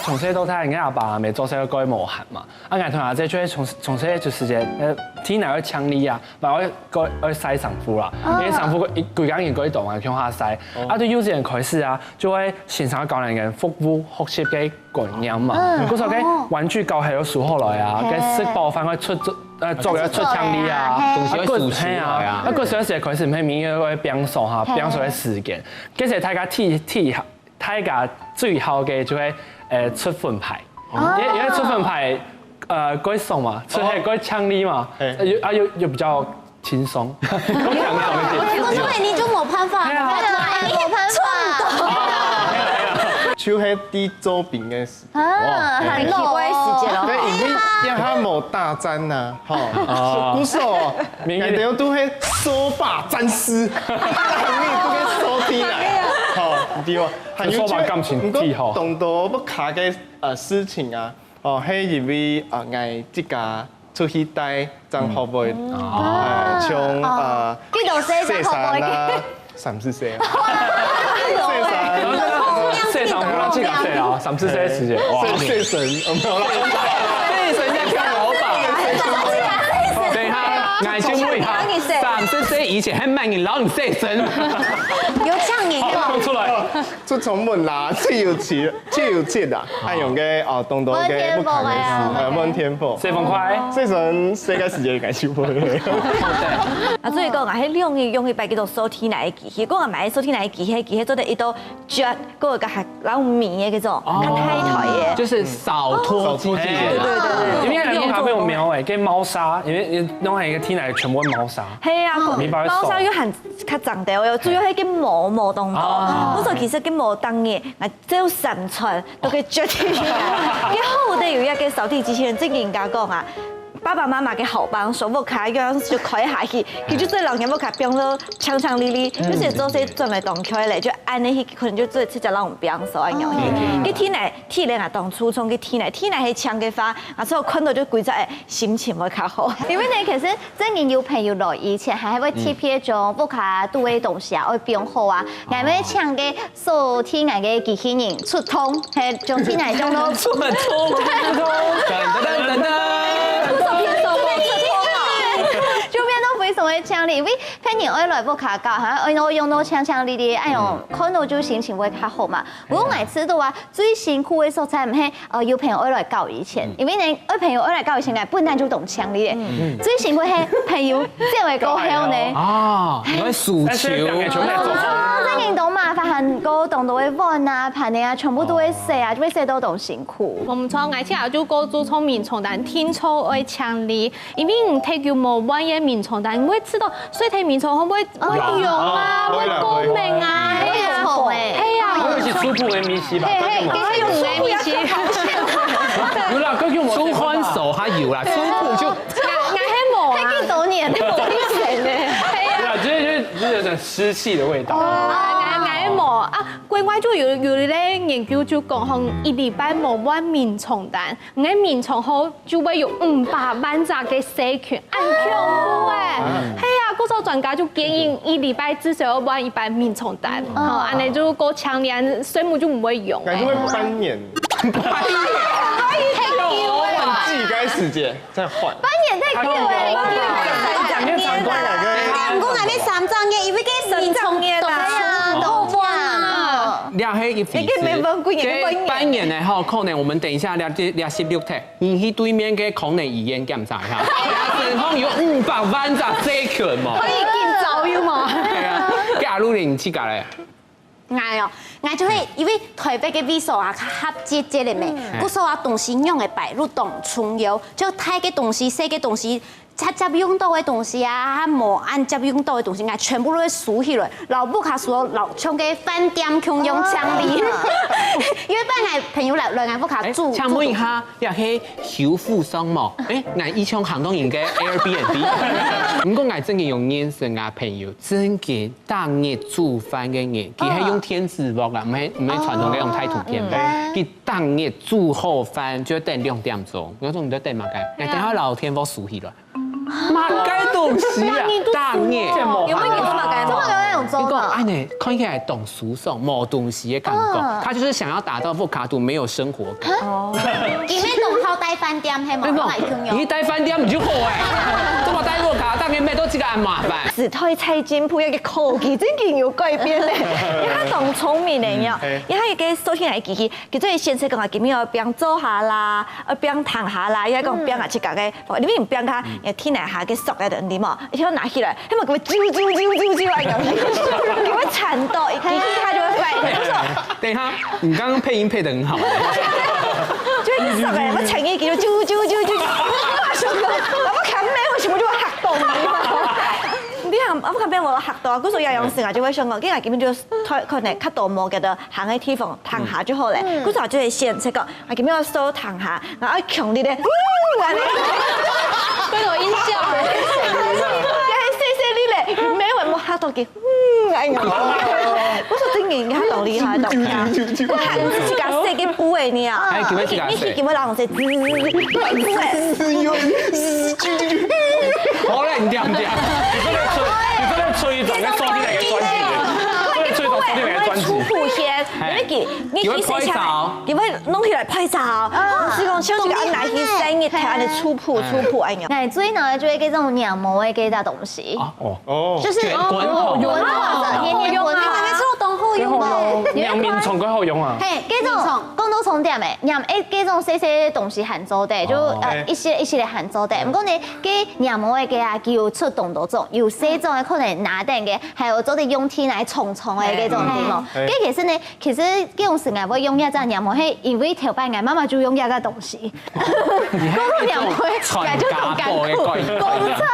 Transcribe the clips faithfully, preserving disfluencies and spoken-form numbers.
從細到大，𠊎阿爸阿姆做事愛顧無閒嘛，啊，𠊎同阿姐就會從從細就時節，呃，天來愛淨理啊，嘛愛愛愛曬衫褲啦，因為衫褲一歸工人過一檔啊，共下曬。啊，對幼稚園開始啊，就會先生教人个服務學習个觀念嘛，故所个玩具搞好愛收好來啊，个食飽飯愛出呃做个出淨理啊，東西愛收起來啊。啊，故所時開始，毋係每日愛摒掃哈，摒掃个時間，其實大家提提 大家最好个就係呃出分派，因為因為出分派呃較鬆嘛，出係較淨理嘛，又啊又又比較輕鬆，較輕鬆一點。不是你就沒辦法，沒辦法，就係在做兵个時，啊，很奇怪的時節咯。對，因為讓他無大戰呐，吼，故所，人家都係掃把戰士，你都係掃地來，吼，對無？ 還有就係，毋過當多屋下个呃事情啊，哦，係因為啊，𠊎自家出去帶正學會，呃，像呃，幾多歲正學會？洗衫啊，三四歲啊，洗衫，洗衫褲啦，自家洗啊，三四歲時節，哇！洗洗身，哦，沒有啦，洗身在跳舞吧？等一下，𠊎先問一下，三十歲以前還蠻人老你洗身？有這樣你好，講出來。 出窗門啦，出遊去，出遊去啦，愛用个哦，當多个屋下个事，呃，問天父。洗衫褲，洗衫，洗个時間應該就會。啊，所以講啊，迄兩日用一擺叫做掃地泥个機器，講啊，買掃地泥个機器，機器做得一到絕，个个還老米个嗰種，較大台个。就是掃拖機器人啊。對對對對。因為那邊咖啡有貓哎，跟貓砂，因為弄一個地泥全部貓砂。係啊，明白貓砂又很較長的哦，主要係个毛毛當多。我說其實个毛當个，啊，只有三寸都可以決定。然後我的有一個掃地機器人，正經人家講啊。 爸爸媽媽个好幫手，屋下樣就開下去，佢就做老人屋下變到強強力力，就是做事轉來轉去咧，就安尼去可能就做直接讓我們變手安樣去。个天呢，天呢啊，當初從个天呢，天呢係強个話，啊，所以看到就規則，心情會較好。因為呢，其實正經有朋友來以前，還會特別將屋下肚个東西啊，愛變好啊，還會請个 掃地泥个機器人出動，係將地泥將到出動，噔噔噔噔。不是平手無出動啊。就變到非常个強烈，因為別人愛來屋下搞，哈，愛用到強強力力，哎喲，看到就心情會較好嘛。毋過𠊎知道啊，最辛苦个所在毋係呃有朋友愛來搞以前，因為呢，愛朋友愛來搞以前，𠊎本來就當強烈。最辛苦係朋友走个過後呢。啊，你會輸球。全部做啊，正經當麻煩，還過當多个碗啊、盤仔啊，全部都會洗啊，就會洗到當辛苦。無錯，𠊎自家就過注重眠床單，定著愛清理，因為你忒久無換个眠床單，你會知道睡忒眠床會不會會癢啊，會過敏啊，會有蟲哎。係啊，我有一些舒服的米西吧，係係，佢係用个米西。有啦，佢用出汗手還有啦，舒服就，𠊎係無啦。幾多年都無以前呢。對啊，就是就是就是有點濕氣的味道。啊，𠊎𠊎無啊，國外就有有一個研究就講，吼，一禮拜無換眠床單，你个眠床後就會有五百萬隻个細菌，恁恐怖哎！係啊，故所專家就建議一禮拜至少要換一擺眠床單，吼，恁樣就過強烈，睡目就毋會癢哎。感覺會半年，換季該時節再換。半年太久哎，兩年三個月，兩個還沒三隻月，因為个眠床都都換啊。這係一回事。這半年呢，吼，可能我們等一下這這十六題，你去對面个功能醫院檢查一下，身上有五百萬隻細菌嘛。可以更早有嗎？對啊，該阿魯你自家咧？ 𠊎哦，𠊎就係因為台北个位所啊，較狹節節个咩，故所啊東西仰般擺就當重要，就大个東西、細个東西，直接用到个東西啊，無恁接用到个東西，𠊎全部都會收起來，摎屋下所有摎像个飯店共樣清理。因為本來朋友來來𠊎屋下住，請問一下，這係修復商無？誒，𠊎以前行動營个Airbnb。毋過𠊎正經有認識个朋友，正經 逐日煮飯个人，佢係用電子鑊啦，毋係毋係傳統个用大肚電鑊。佢逐日煮好飯就等兩點鐘，𠊎講你在等麼个？𠊎等下摎電鑊收起來。麼个東西啊？逐日。有沒有你做麼个？做麼个那種做法？哎，看起來當舒爽，無東西的感覺。嗯他就是想要打造屋下肚沒有生活感。佢乜當好戴飯店，係無？對不？哪會共樣？你戴飯店毋就好哎，怎麼戴屋下？當然每都這個恁麻煩。時代在進步，一個科技真經有改變咧。佢當聰明咧，你知道？佢一個收聽來機器，佢最先係講啊，今日要變坐下啦，要變躺下啦，又講變啊，自家个，你明變下，天底下个索个人嘛，一定要拿起來，佢嘛佢會啾啾啾啾啾，哎呀，佢會顫抖，一機器它就會飛。等一下，你剛剛配音配得很好。就係索个，我前一句就啾啾啾啾，我想講，我看咩，為什麼就會嚇到你嘛？你看，我看咩，我嚇到，故所有用時啊，就會想講，今日根本就可能較多無个行个地方，躺下就好了。故所就會先這個，啊，根本要收躺下，然後強烈的，嗯，會有音效欸。謝謝你嘞，沒有，我嚇到佢。 嗯，哎呀，我說真个，你看懂厲害，懂厲害。我還不是自家洗个布的呢啊。哎，今日自家洗你去今日老師，布的。好了，你這樣這樣，你這個吹，你這個吹一種，要收聽哪個專輯？這個吹一種收聽哪個專輯？出譜先，你去你去洗起來，你會弄起來拍照。是講像這個安來去生日，台灣的出譜出譜，哎呀。哎，最呢就係這種黏毛的這隻東西。哦，哦，就是捲滾筒，滾筒的，黏黏滾筒。還是有當好用的。兩面床較好用啊。嘿，這種講到重點誒，黏誒，這種細細東西還做得，就呃一些一些的還做得。毋過呢，這黏毛的這啊，佢有出當多種，有細種的可能拿等个，還有做得用天來沖沖的這種地方。這其實呢，其實這種時間會用這隻黏毛，係因為頭擺𠊎媽媽就用這隻東西。 講到黏毛，感覺就當艱苦。公車，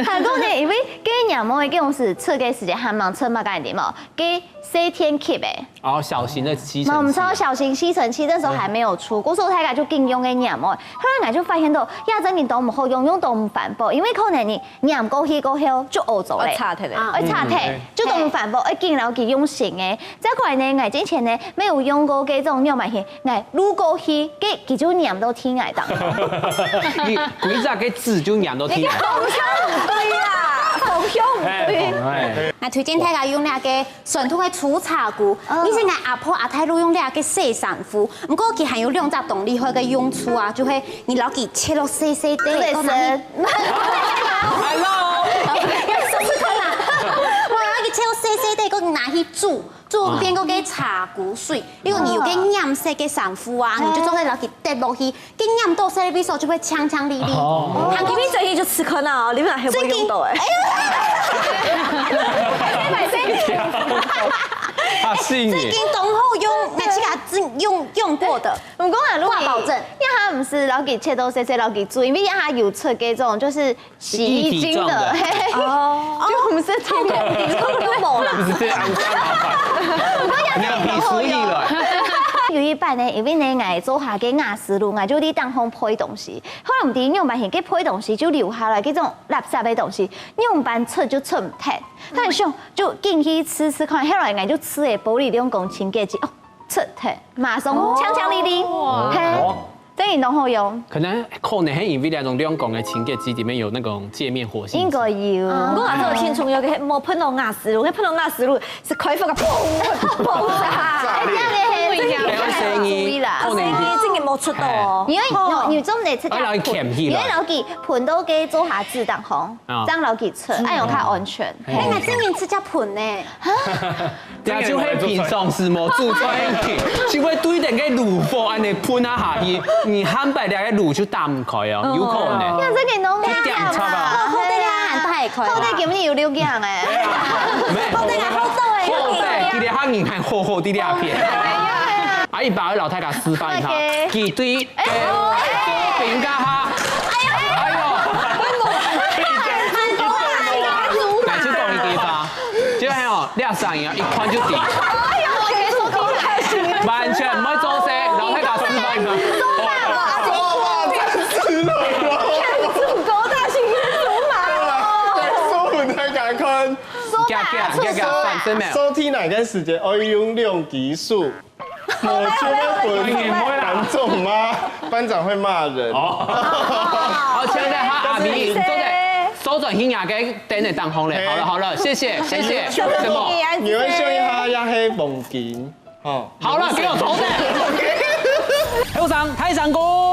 還講呢，因為該黏毛个這種時出个時間還吂出麼个的嘛，該細天氣誒。哦，小型的吸嘛，我塵器啊。們超小型吸塵器那時候還沒有出，故所大家就緊用个黏毛。後來我就發現到，呀，真的都不好用，用都不環保，因為可能你黏過去過後就屙糟了，哦，擦忒了。會擦忒，就都不環保，會緊然後去用新的。再過來呢，我之前呢沒有用過這種黏毛，哎，摎過去，該佢就黏到天涯當中。你歸隻个紙就黏到天涯。方向毋對啦，方向毋對。哎，那推薦大家用那個傳統的除草菇，以前𠊎阿婆阿太都用那個洗衫褲，毋過佢還有兩隻當厲害个用處啊，就係你摎佢切落細細塊，對，然後拿去Hello，試試看啦。哇，拿去切落細細塊，然後拿去煮，煮變个个茶菇水。如果你有个染色个衫褲啊，你就做得摎佢滴落去，个染到色个味素就會強強利利。哦行，今天最近就試看啊，你們還有沒有用到哎？他信你。最近當好用，那自家真用用過的。毋過啊，如果掛保證。因為佢毋係摎佢切到細細摎佢煮，因為佢有出這種就是洗衣精的，一體狀的嘿，哦，就毋係天天洗，就無啦。不是這樣，你要皮膚力了。有一擺呢，因為呢，𠊎做下个瓦斯爐，𠊎就在當中配東西，後來毋知仰般形，該配東西就留下來，這種垃圾个東西，仰般出就出毋忒。但係就緊去試試看，後來𠊎就試个玻璃兩公清潔劑，哦， 出忒，馬上強強利利，嘿，真个當好用。可能可能係因為那種兩公个清潔劑裡面有那種界面活性劑。應該有。毋過啊，這個聽眾有個無噴到瓦斯爐，該噴到瓦斯爐係開火个，砰，爆炸。哎，這樣个嘿，哎，我建議，可能你真个無出到哦。因為你你做毋得自家哎，然後撿起來。因為摎佢噴到該做下子當中，啊這樣摎佢出，恁樣較安全。哎哎，𠊎真个自家噴呢。對啊，就會平常時無煮菜，就會對等个爐火恁樣噴啊下去，你下擺這个爐就打毋開哦，有可能。那這個弄一點差吧。好歹啊，很大一塊。好歹今日有六樣哎。沒有，好歹啊，好歹哎。好歹，今日下人還好好在這片。啊，一般老太太示範一下，OK。佢對，哎，做餅乾哈，哎呦，來，就講一个吧，就還有兩三樣，一看就知，完全毋會做事，老太太示範一下。哇，真是了！主狗大型猪马哦。收不太敢看。加加加加，反正沒有。收聽哪个時間？哦，用兩支手，我就會分班長罵，班長會罵人。好，現在哈，阿明，你做得。倒轉去若个燈个頂項咧。好了好了，謝謝謝謝。什麼？你會想一下，也係黃金，吼。好了，給我抽燈。後生，大聲公。